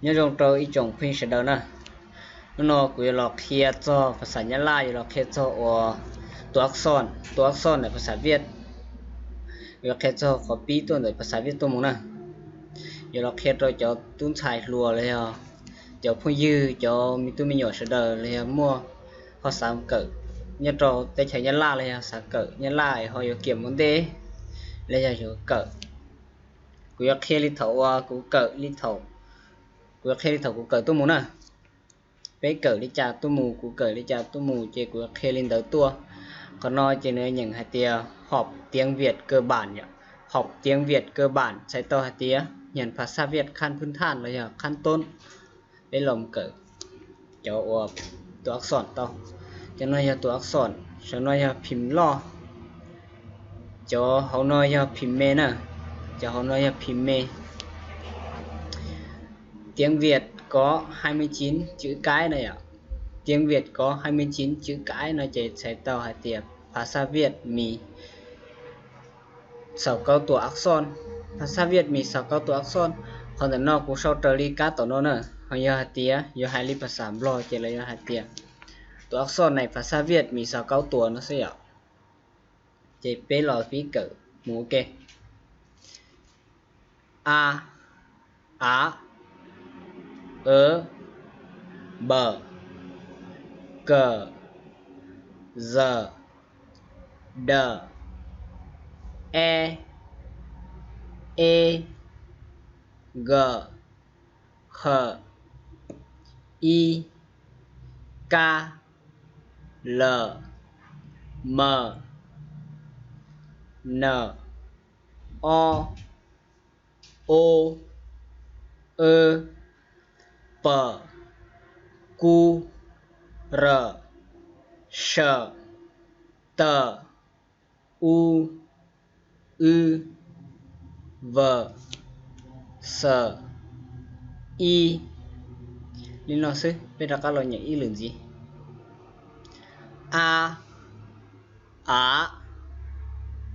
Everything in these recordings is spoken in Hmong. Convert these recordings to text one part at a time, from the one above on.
Nyob zoo rau ib tsoom phooj ywg sawv daws na. Hnub no kuv yuav los qhia txog phas xas Nyab Laj, yuav los qhia txog uas tus ác xon, tus ác xon ntawm phas xas Viaj, yuav qhia txog qhov pib tuaj ntawm phas xas Viaj tuaj mus na. Yuav los qhia rau cov tub ntxhais hluas los yog cov phooj ywg, cov me tub me nyuam sawv daws los yog muaj ho xav kawm nyob rau teb chaws Nyab Laj los yog xav kawm Nyab Laj ho yuav kiam mus ntej los yog yuav kawm. Kuv yuav qhia li thaum uas kuv kawm li thaum, kuv yuav qhia li thaum kuv kawm tuaj mus na. Peb kawm li cas tuaj mus, kuv kawm li cas tuaj mus ces kuv yuav qhia li ntawd tuaj. Qhov no ces nws nyeem hais tias học tiếng Việt cơ bản yom. Học tiếng Việt cơ bản txhais tau hais tias nyeem phas xas Viaj khab phwb thaj los yog khab toob. Peb los kawm cov uas tus ác xon tau. Cov no yog tus ác xon, cov no yog phim loj, cov hauv no yog phim me na, cov hauv no yog phim me. Tiếng Việt có hai mươi chín chữ cái no yom. Tiếng Việt có hai mươi chín chữ cái no ces txhais tau hais tias phas xas Viaj Mis sáu câu tuần ác xon, phas xas Viaj Mis sáu câu tuần ác xon. Qhov ntawm no kuv sau raws li kab tom no na, ho yog hais tias yuav hais li phas xas Nplog ces lawv yuav hais tias tus ác xon này phas xas Viaj Mis sáu câu tuần no xwb yom. Ces peb los pib kawm mus ua ke. A, a, ơ, b, k, z, d, e, e, g, h, i, k, l, m, n, o, o, p, q, r, s, t, u, w, v, s, i. Li no xwb, peb rov qab los nyeem ib lwm ntxiv. A, a,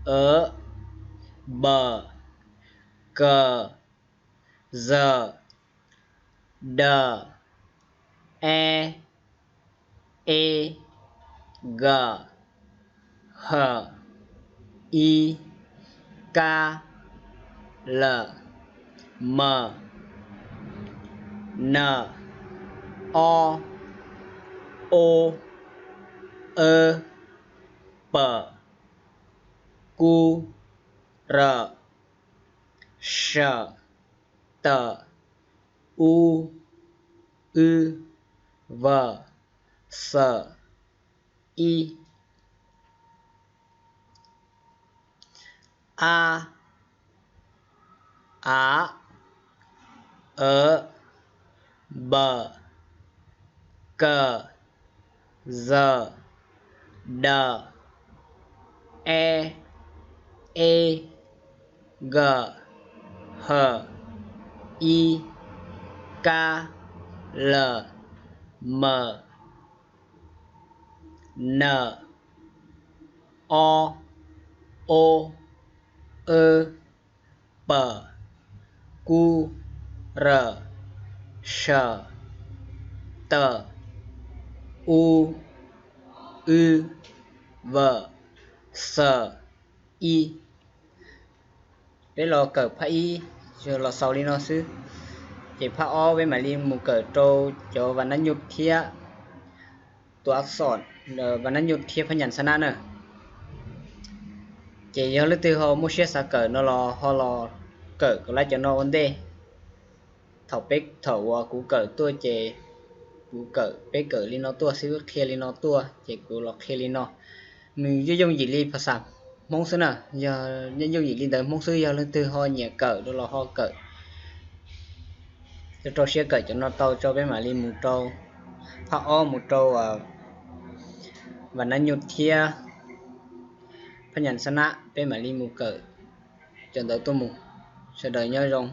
ơ, b, k, z, d, e, e, g, h, i, k, l, m, n, o, o, w, p, q, r, s, t, u, w, v, s, i. A, a, ơ, b, k, z, d, e, e, g, h, i, k, l, m, n, o, o, w, p, q, r, s, t, u, w, v, s, i. Peb los kawm phab ib, los xaus li no xwb. Ces phab ob peb mam li mus kawm rau cov vas nab nyuj thiab tus ác xon, vas nab nyuj thiab phab nyas xab nab na. Ces yog leej twg ho muaj siab xav kawm no los ho los kawm kom lab cov no ua ntej. Thaum peb, thaum uas kuv kawm tuaj ces kuv kawm, peb kawm li no tuaj xwb, qhia li no tuaj ces kuv los qhia li no. Nws yooj yooj yim li phas xas Hmoob xwb na, yog yooj yooj yim li ntawv Hmoob xwb. Yog leej twg ho nyiam kawm rau los ho kawm, rau siab kawm cov no tau tso peb mam li mus rau phab ob, mus rau vas nab nyuj thiab phab nyas xab nab, peb mam li mus kawm cov ntawv tuaj mus. Sawv daws nyob zoo.